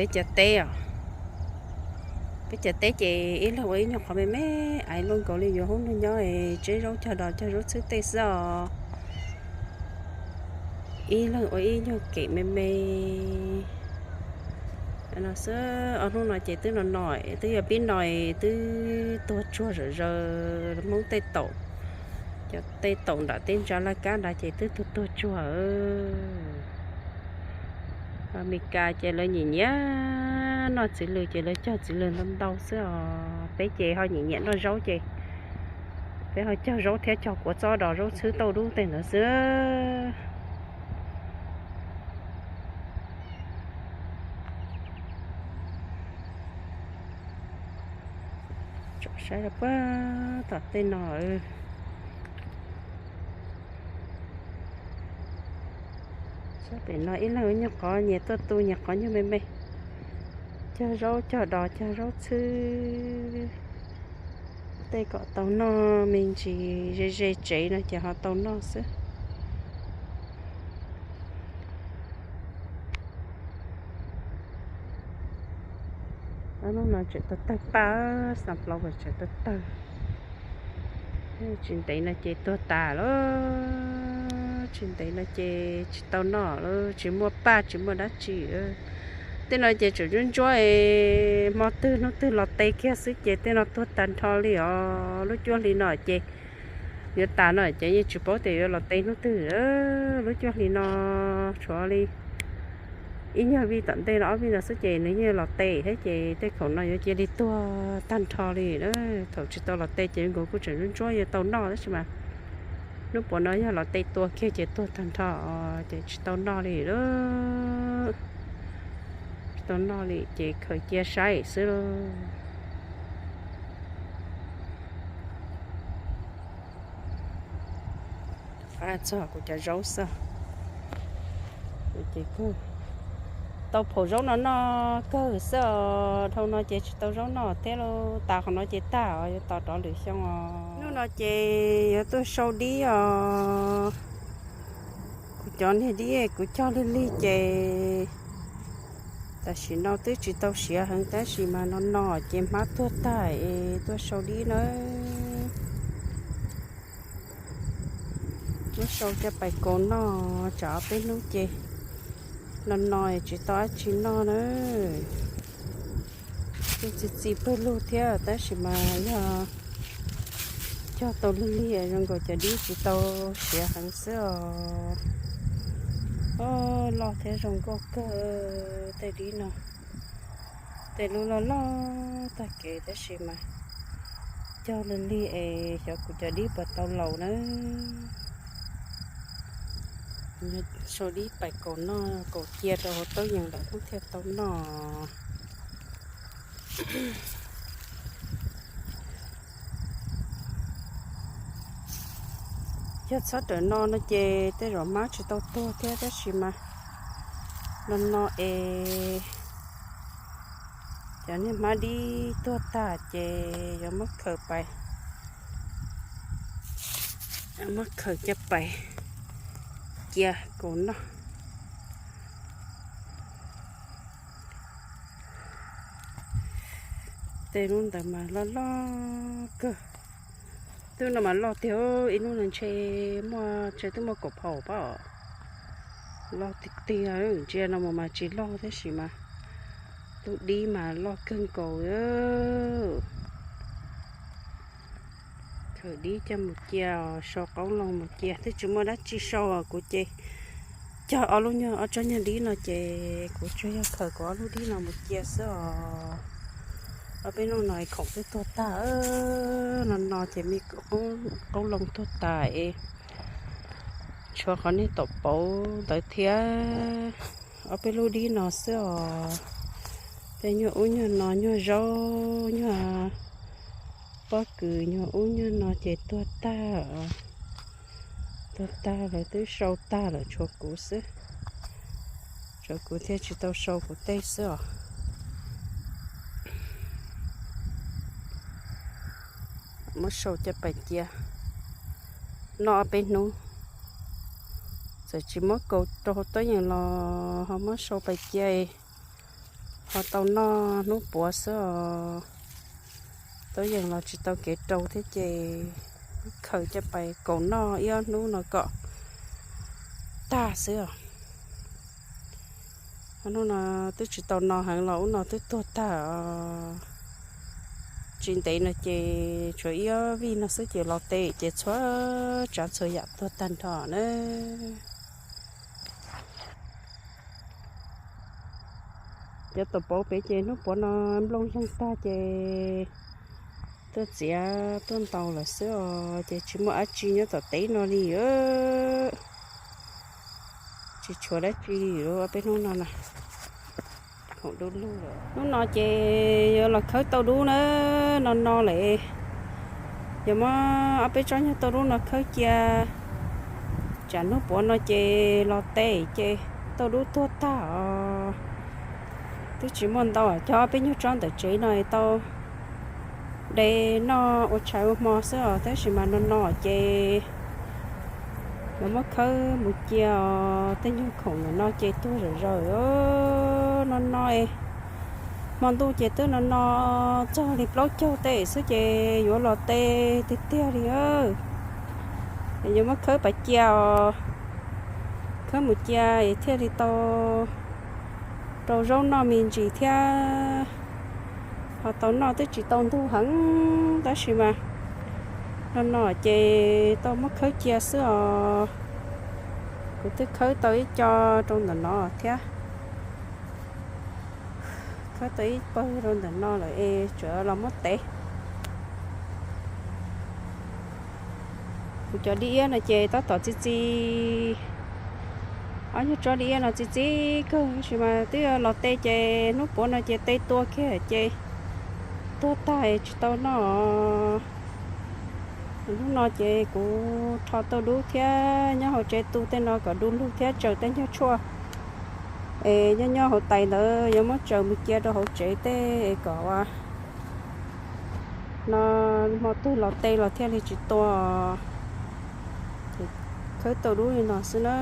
Peb cov teb os, peb cov teb ces ib leeg ua ib nyuag qhov me me, aiv luaj nkaus li yuav hnub nyoog nyob, tseb zaub cog dos cog zaub txhwb tej xwb os. Ib leeg ua ib nyuag kev me me no xwb. Ob hnub no ces twb no no, twb yuav pib no, twb tuag tsuag zom zaws. Hmoob tej taum, cov tej taum nram teb ntsa laj kab nrad ces twb tuag tuag tsuag. Amelikas ces lawv nyiam nyiam noj txiv lws ces lawv cog txiv lws ntau ntau xwb os. Peb ces ho nyiam nyiam noj zaub ces peb ho cog zaub thiab cog kua txob dos zaub txhwb tauj dub tej ntawd xwb. Tsom saib rau puag tom tej no. Sab pem no ib leeg ib nyuag qhov nyias tuaj tu nyias qhov nyuag me me, cog zaub cog dos cog zaub txhwb tej kom tau noj me ntsis ze ze tsev no ces ho tau noj xwb. Hnub no tseem tawg tawg paj, sunflower tseem tawg tawg. Tsis ntev no ces tuag tas lawm, tsis ntev no ces tsis tau noj lawm, tsis muaj paj tsis muaj dab tsi. Tej no ces tseem ntsuab ntsuab, hmo twg hnub twg los tes kiag xwb ces tej no tuag tag nrho li os. Lub cuaj hli no ces yuav tas no ces yeej tsis paub tias yuav los tes hnub twg. Lub cuaj hli no tshuav li ib nyuag vij tom ntej no ob vij no xwb ces nws yeej los tes thiab ces tej khoom no yuav cia li tuag tag nrho li. Thaum tsis tau los tes ces nkaus kuj tseem ntsuab ntsuab yuav tau noj tab sis mas hnub puas no yog los tes tua kiag ces tuag tag nrho ces tsis tau noj li lawm. Tsis tau noj li ces khaws cia saib xwb lauj. Txog kuv cov zaub xwb. Ces tau phaum zaub no noj kawg xwb os. Dhau no ces tsis tau zaub noj thiab lauj, tas qhov no ces tag os, yuav tos rov lwm xyoo os. Hnub no ces yuav tuaj sau dib os. Kuv cov niag dib kuv cog lig lig ces tam sim no twb tsis tau siav heev tab sis mas no no ces hmab tuag tag es tuaj sau dib nawb. Muab sau coj pais kaus noj tsam ob peb hnub ces no no tsis tau dab tsi noj na. Kuj txi txiv pawg lug thiab tab sis mas yog cog tau lig lig zoo nkaus cov dib tsis tau siav heev xwb os. Loj thiab zoo nkauj kawg tej dib no. Tej lub loj loj tag kev tab sis mas cog lig lig es xyov kuv cov dib puas tau laus na. Sau dib pais kaus noj kaus cia rau hauv taub yees lawm hnub thiaj tau noj. Yog txhob rawm no no ces tej zaum hmab tsis tau tuag thiab tab sis mas no no es cov niag hmab dib tuag tag ces yuav muab khaws pais, muab khaws coj pais cia kaus noj. Tej lub ntawd mas loj loj kawg. Twb no mas loj tiag, ib lub no ntshe muaj, ntshe twb muaj kaum phaum pab os. Loj tiag tiag, ntsia no mus mas tsis loj tab sis mas lub dib mas loj kawg nkaus. Khaws dib coj mus cia, sau qoob loo mus cia, twb tsis muaj dab tsi sau os. Kuv ces cog ob lub nyuag, ob tsob nyuag dib no ces kuv tsuas yog khaws kuv ob lub dib no mus cia xwb os. Ob peb hnub no khoom twb tuag tag, no no ces me qoob loo tuag tas es tshuav qhov niag taum pauv ntawd thiab ob peb lub dib no xwb os. Tej nyuag ub nyuag no, nyuag zaub, nyuag pob kws, nyuag ub nyuag no ces tuag tag. Tuag tag, lawv twb sau tag lawm, tshuav kuv xwb. Tshuav kuv thiaj tsis tau sau kuv tej xwb os. Muab sau coj pais cia noj ob peb hnub. Txawm tsis muab kaus rau hauv taub yees los ho muab sau pais cia, Ho tau noj hnub puav xwb os. Tub yees los tsis tau kev rau thiab ces khaws coj pais kaus noj ib ob hnub no kom tag xwb os. Hnub no twb tsis tau no heev los ub no twb tuag tag os. Tsis ntev no ces tshuav ib ob vij no xwb ces los tes ces txhua tsav txhua yam tuag tag nrho na. Cov taum pauv pem ces hnub puav no nplooj yeeg tag ces tuaj txiav tuaj ntaus lawm xwb os, ces tsis muaj dab tsi nyob tom teb no li. Tsis tshuav dab tsi li lub ob peb hnub no na. Khoom dub lug lawm. Hnub no ces yuav los khawb tauj dub na, no no lawm. Yuav muab ob peb tsob nyuag tauj dub no khawb cia, tsam hnub puav no ces los tes ces tauj dub tuag tag os. Twb tsis muaj ntau, cog ob peb nyuag tsob ntawm tsev no tau de noj ua tshais ua hmo xwb os, tab sis mas no no ces yuav muab khawb mus cia os. Tej nyuag khoom ntawm no ces tuag zawm zaws no no. Hmo ntuj ces twb no no txog li plaub caug tej xwb ces yuav los tes tiag tiag li. Es yuav muab khawb pais cia os, khawb mus cia es thiaj li tau rau zaub noj me ntsis thiab. Ho tau noj twb tsis tau ntug heev tab sis mas no no ces tau muab khawb cia xwb os. Kuv twb khawb tau ib co rau ntawm no thiab. Khawb tau ib pawg rau ntawm no lawm es tseem los muab tev. Kuv cov dib iab no ces tab tom txi txiv, ob nyuag tsob dib iab no txi txiv kawg, tab sis mas twb los tes ces hnub puav no ces tes tua kiag ces tuag tag tsis tau noj. Hnub no ces kuv rho tauj dub thiab nyob hauv tsev tu tej no kom du lug thiab tsaws tej nyuag tshuaj es nyob nyob hauv tais ntawd yuav muab tsaws mus cia rau hauv tsev tej es kom ua no hmo twg los tes los thiaj li tsis tua. Khawb tauj dub li no xwb na.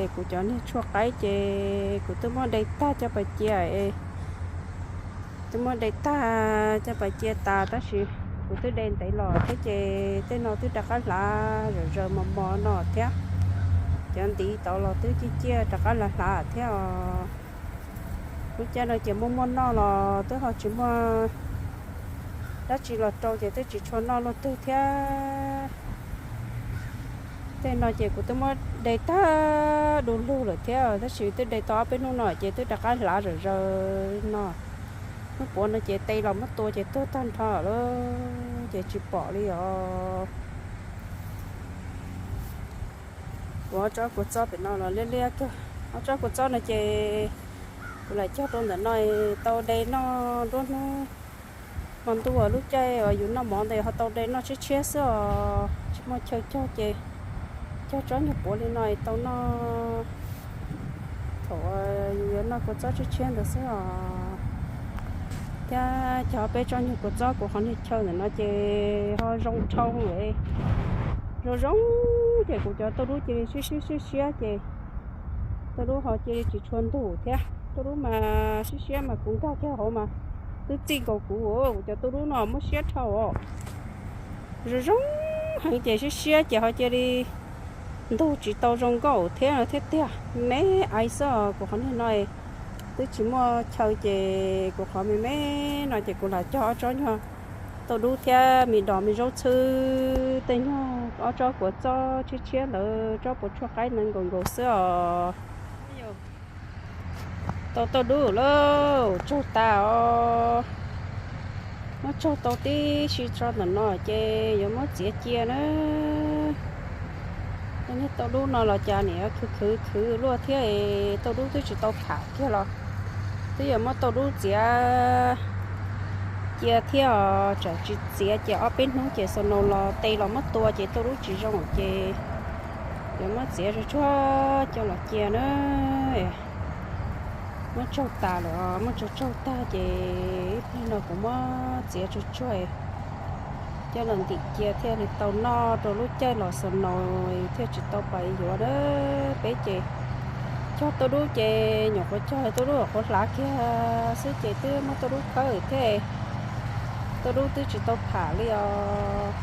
Es kuv cov niag tshuaj qaib ces kuv twb muab de tag coj pais cia es twb muab de tag coj pais cia tas tab sis kuv twb de ntev los thiab ces tej no twb rov qab hlav zawm zaws mos mos no thiab. Cov ntiv tod los twb ciaj ciaj rov qab hlav hlav thiab os. Lub caij no ces muaj muaj noj los twb ho tsis muaj dab tsi los rau ces twb tsis tshua noj luaj twg thiab. Tej no ces kuv twb muab de tag du lug lawm thiab tab sis twb de tau ob peb hnub no ces twb rov qab hlav zawm zaws no. Hnub puav no ces tes los muab tua ces tuag tag nrho lawm ces tsis pom li os. Kuv ob tsob kua txob pem no los liab liab kawg. Ob tsob kua txob no ces kuv lam cog rau ntawm no tau de noj nruab hnub hmo ntuj lub caij uas yus noj mov ntawd ho tau de noj tshiab tshiab xwb os. Tsis muaj chaw cog ces cog tsob nyuag puav li no tau noj thaum yus yuav noj kua txob tshiab tshiab ntawd xwb os. Thiab cog peb tsob nyuag kua txob kuv qhov niag chaw ntawm no ces ho zoo dhau lawm. Zoo zoo ces kuv cov tauj dub cia li siab siab siab siab ces tauj dub ho cia li tsis tshua ntug thiab. Tauj dub mas siab siab mas kuv nkag kiag hauv mas twb txij nkaus kuv, kuv cov tauj dub no muab siab dhau os. Zoo zoo heev ces siab siab ces ho cia li ntug tsis tau zoo nkauj thiab thiab tiag. Me me xwb os, kuv qhov niag no twb tsis muaj chaw ces kuv qhov me me no ces kuv lam cog ob tsob nyuag tauj dub thiab me dos me zaub txhwb tej nyuag ob tsob kua txob tshiab tshiab ntawd, tsob puas tshuaj qaib ntawd nkaus nkaus xwb os. Tau tauj dub lawm, tsaug tas os. Muab tsaug tau tib si tso ntawm no ces yuav muab txiav cia na. Tej niag tauj dub no los cas nim khwv khwv khwv luaj thiab es tauj dub twb tsis tau tham kiag los twb yuav muab tauj dub txiav cia thiab os. Tsam tsis txiav ces ob peb hnub ces snow los tes los muab tua ces tauj dub tsis zoo ces yuav muab txiav tsuag tsuag coj los cia na. Muab tsaug tas lawm os, muab tsaug tsaug tag ces ib pliag no kuv muab txiav tsuag tsuag coj los ntim cia thiaj li tau noj rau lub caij los snow thiaj tsis tau pais yuav na. Peb ces Cog tuaj dub ces nyuam qhuav cog tuaj dub qhuav hlav kiag xwb ces twb muab tuaj dub khawb thiab. Tuaj dub twb tsis tau pham li os.